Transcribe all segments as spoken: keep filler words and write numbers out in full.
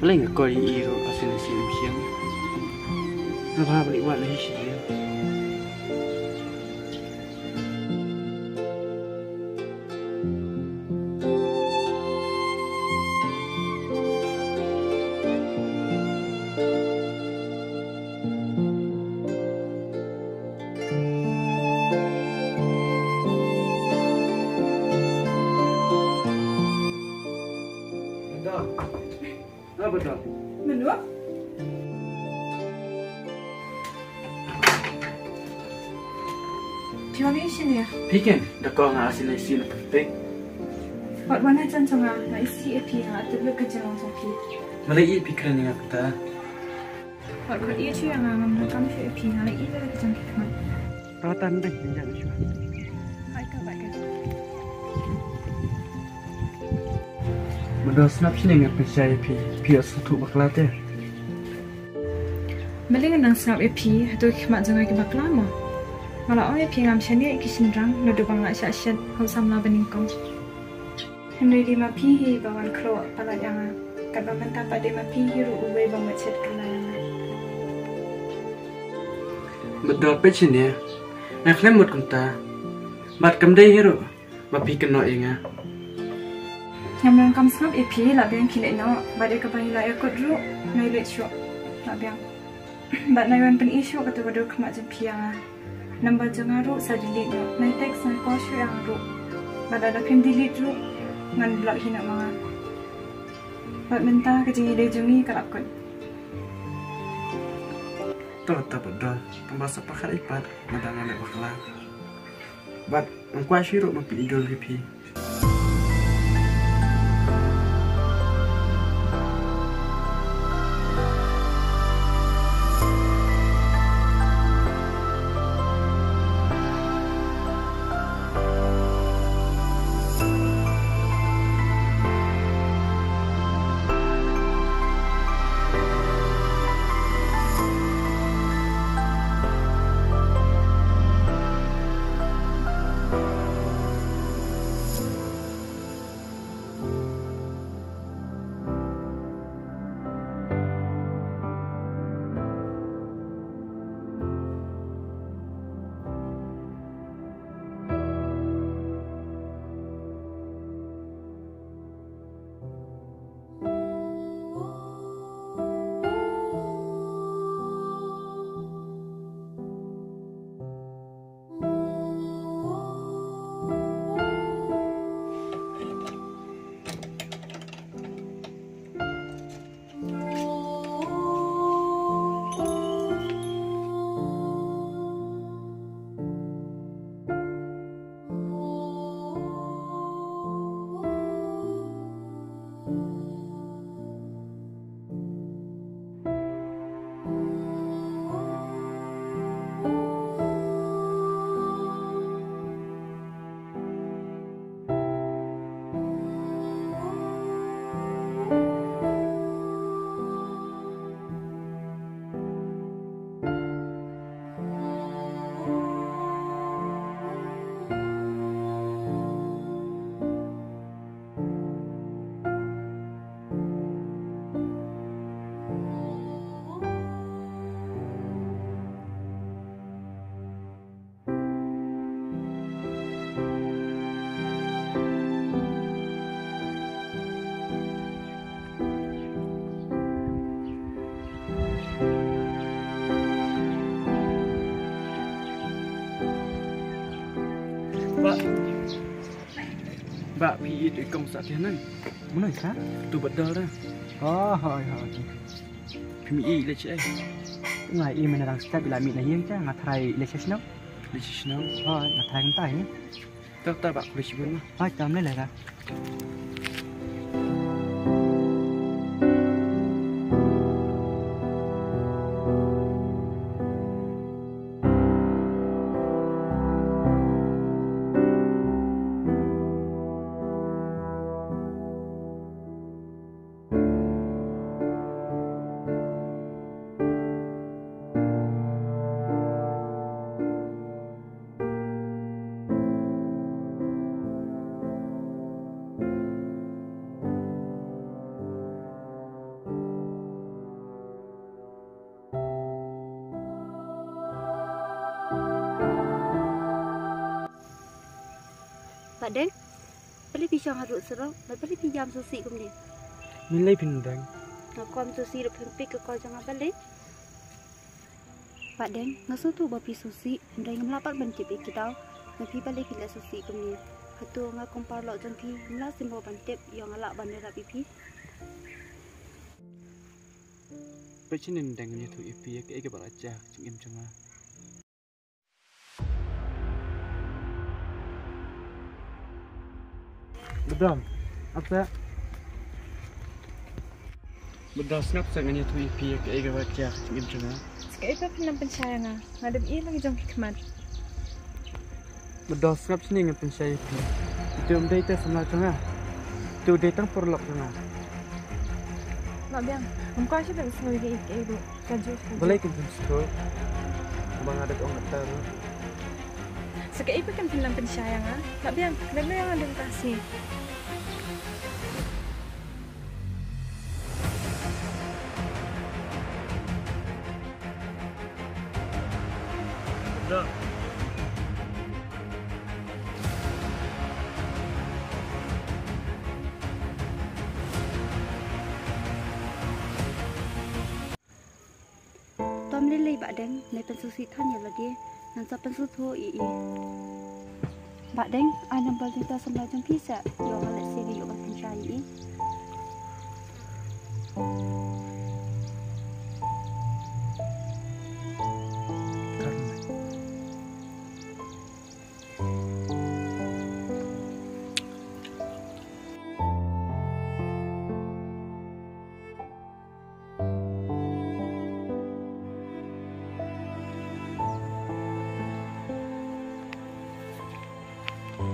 Balei nga kol ïa i ruh, asin asin ym shim. Nga ba balei wat na hi shi ïa. Mano? Phi wan ïa shane? Phi ken, da kong nga asin asin pyntik. Wat wan ha jan jong nga, nga isih ïa phi, nga atuh lut ka jinglong jong phi. Balei ïa phi kren ïa nga kata? Wat khot ïa shuh ïa nga, ngam donkam shuh ïa phi, nga la ïoh ïa la ka jong ki khmat. Ratan dei ïa shuh. Hai ka ba ka. Mado, sngap shane nga pynshai ïa phi, phi ïoh sngewthuh bakla te. Balei ngan nang sngap ïa phi, hato ki khmat jong nga ki bakla mo? Nga la ong ïa phi ngam shaniah ïa ki shynrang, naduh ba nga la shah shet, ngam samla ba nyngkong. Hynrei dei ma phi hi ba wan khleh palat ïa nga. Katba mynta pat dei ma phi hi ruh uwei ba mut shet kylla ïa nga. Mado, peit shane, nga khlem mut kumta. Bad kam dei hi ruh ba phi kynnoh ïa nga. Ngam donkam sngap ïa phi, la biang phi leit noh. Bad ïa kaba ngi la ïakut ruh, nai leit shuh. La biang. Bad nai wan pyni shuh kato ka dur khmat jong phi ïa nga. Number jong nga ruh sa delete noh. Nai text, nai call shuh ïa nga ruh. Bad lada phim delete ruh, ngan block hi noh ma nga. Bad mynta ka jingïadei jong ngi ka la kut. To, to, Mado. Tang ba sa pyrkhat ïa pat, mynta nga leh bakla. Bad ngam kwah shuh ruh ban pyndonkam ïa phi. Bah, bah, phi ïohi i kong sa te nang. Mano sa? Tu Badal da. Oh, hoi, hoi. Phi mih i leit shaei? Nga i mynta dang step i la mih na ïing te, nga tharai i leit sha shnong. Leit sha shnong? Hoi, nga tharai kumta hi. Tara, tara, bah, khublei shibun ma. Hoi, tam lei lei da. Bah Deng, balei phi shong haduh surok, bad balei phi ïam sngewsih kumne? Balei phin deng? Nga kwah sngewsih ruh phin pick ka call jong nga balei? Bah Deng, nga sngewthuh ba phi sngewsih, hynrei ngam lah pat ban tip ïa ki daw ba phi balei phi leh sngewsih kumne. Hato nga kum paralok jong phi, ngam lah sngewbha ban tip, ïoh nga lah ban ïarap ïa phi. Peit shane Deng, ngan ïathuh ïa phi ïa kaei kaba la jia ka jingim jong nga. Ba Dom, ap seh. Ba Dom, sngap seh, ngan ïathuh ïa phi ïa kaei kaba jia ka jingim jong nga. Sa kaei ba phin nang pynshai ïa nga? Nga dang ïeh lang jong ki khmat. Ba Dom, sngap shane, ngan pynshai ïa phi. Uto um dei te samla jong nga. Uto u dei tang paralok jong nga. Lah biang, ngam kwah shuh ban sngew ïa kaei kaei ruh. Ka juh, ka juh. Balei kin pynsngewthuh? Ba nga dang ong nga tang. Sa kaei ba kin pynlang pynshai ïa nga? Lah biang, leit noh ïa nga dang ka sngi. Tom lei lei Bah Deng, ne pynsngewsih than ïa lade, ngan sa pynsngewthuh ïa i. Bah Deng, ai number jong uta samla jong phi seh, ïoh nga leit sha ïoh ban pynshai ïa i.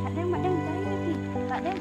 Bah Deng, Bah Deng, cari lagi. Bah Deng.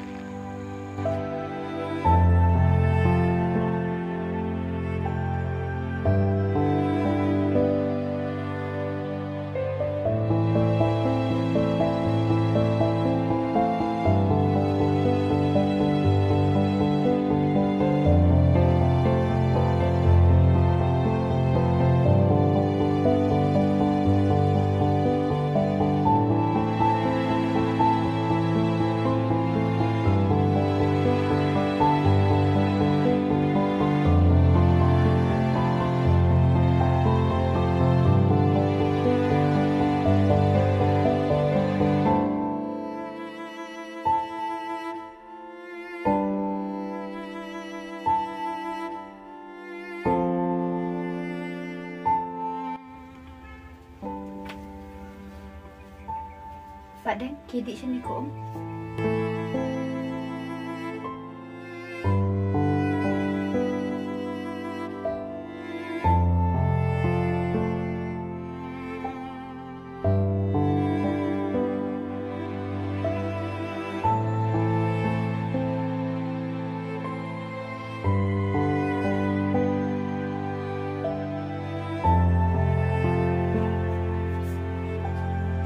Bah Deng, ki dih shane ko um.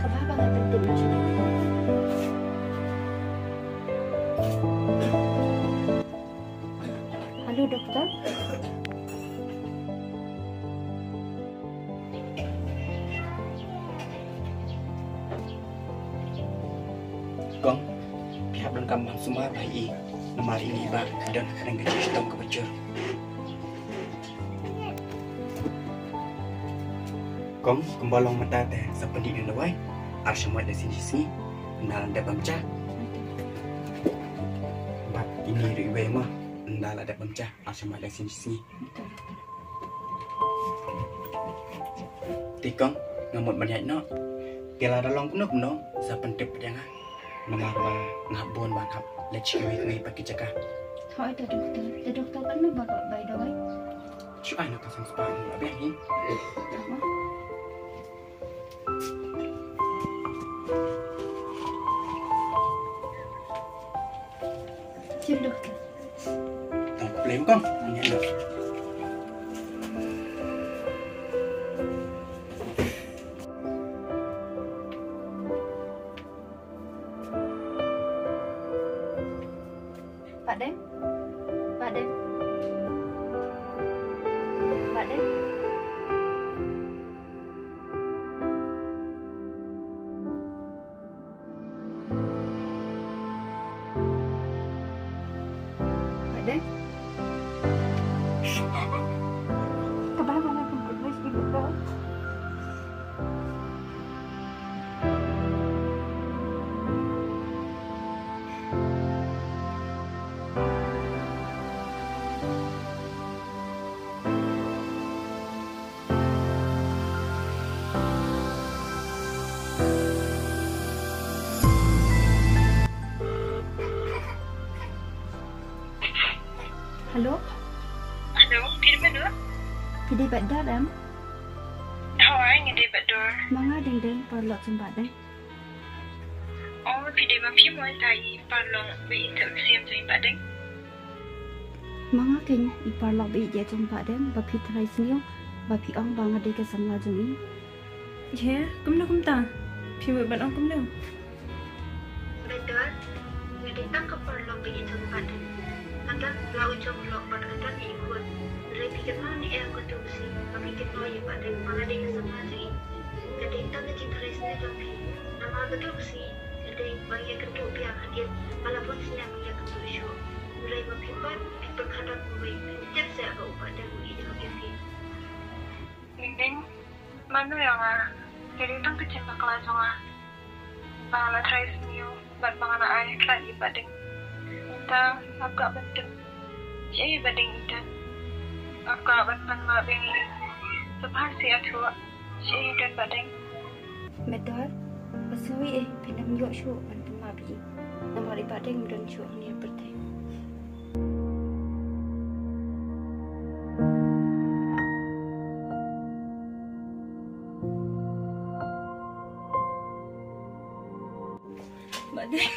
Kaba ba nga pyntip na sha doktor. Hello, doktor. Kong, phi hap donkam ban sumar bha ïa i, namar ine i bah i don hapdeng ka jingshitom kaba jur. Kong, kumba long mynta te sa pyndih noh dawai, ar sha marwei da shisien shisngi, ynda la dep bam ja. Bad ine ruh iwei mo, ynda la dep bam ja, ar sha marwei da shisien shisngi. Te kong, nga mut ban ïaid noh. Te lada long kumno kumno, sa pyntip pat ïa nga. Namar ba nga hap bun ban hap leit sha kiwei kiwei pat ki jaka. Hooid, te doktor, te doktor katno baroh ba i dawai? Shu ai noh tang san spah, la biang hi. Jin doktor. Tang play mo kong. Ïa, ïa. Bah Deng. Bah Deng. Bah Deng. Hello, phi dei mano? Phi dei Bah Dor em? Hooid, nga dei Bah Dor. Ma nga dei deng paralok jong Bah Deng. Oh, phi dei ma phi mo ita i paralok ba i tep siem jong i Bah Deng? Ma nga kein i paralok ba i jong Bah Deng, ba phi tharai sniew, ba phi ong ba nga dei ka samla jong i. He, kumno kumta? Phi mut ban ong kumno? Bah Dor, nga dei tang ka paralok ba i jong Bah Deng. Nga don la u jong lok bad nga don i khun. Hynrei phi kynmaw ne em katu ka sngi ba phi kynmaw ïa Bah Deng ba nga dei ka samla jong i? Nga dei tang ka jingtharai sniew jong phi. Namar katu ka sngi nga dei ba nga ïakynduh biang hadien ba la bun snem nga ïakynduh shuh. Hynrei ba phi pat phi pyrkhat ïa u wei, phi tip seh ba u Bah Deng u ïeit ïa phi. Deng deng, mano ïa nga? Ka dei tang ka jingbakla jong nga ba nga la tharai sniew bad ba nga la ai khlad ïa Bah Deng. Mynta nga kwah ban tip shaei Bah Deng i don. Nga kwah ban pan map biang ïa i. Sa bha seh ïathuh shaei i don Bah Deng. Bah Dor, sorry eh, phin ym ïoh shuh ban pan map ïa i. Namar i Bah Deng um don shuh hangne ha pyrthei. Bah Deng.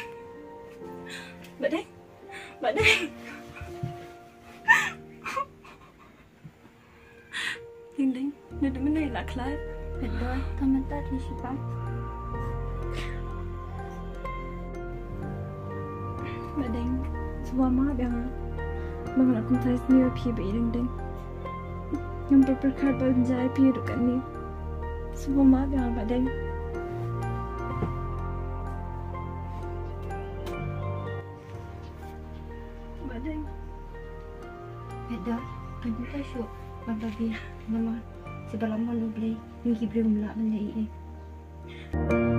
Bah Deng. Bah Deng. Deng deng, naduh mynne i la khlad? Bah Dor, tang mynta ki shipang. Bah Deng, sngewbha map ïa nga ba nga la kum tharai sniew ïa phi ba i deng deng. Ngam pyrkhat ba un jia ïa phi ruh katne. Sngewbha map ïa nga Bah Deng. Bah Deng. Bah Dor, kan pynta shuh ban babe namar sa ba la mon U Blei, ngi ki briew ngim lah ban leh ei ei.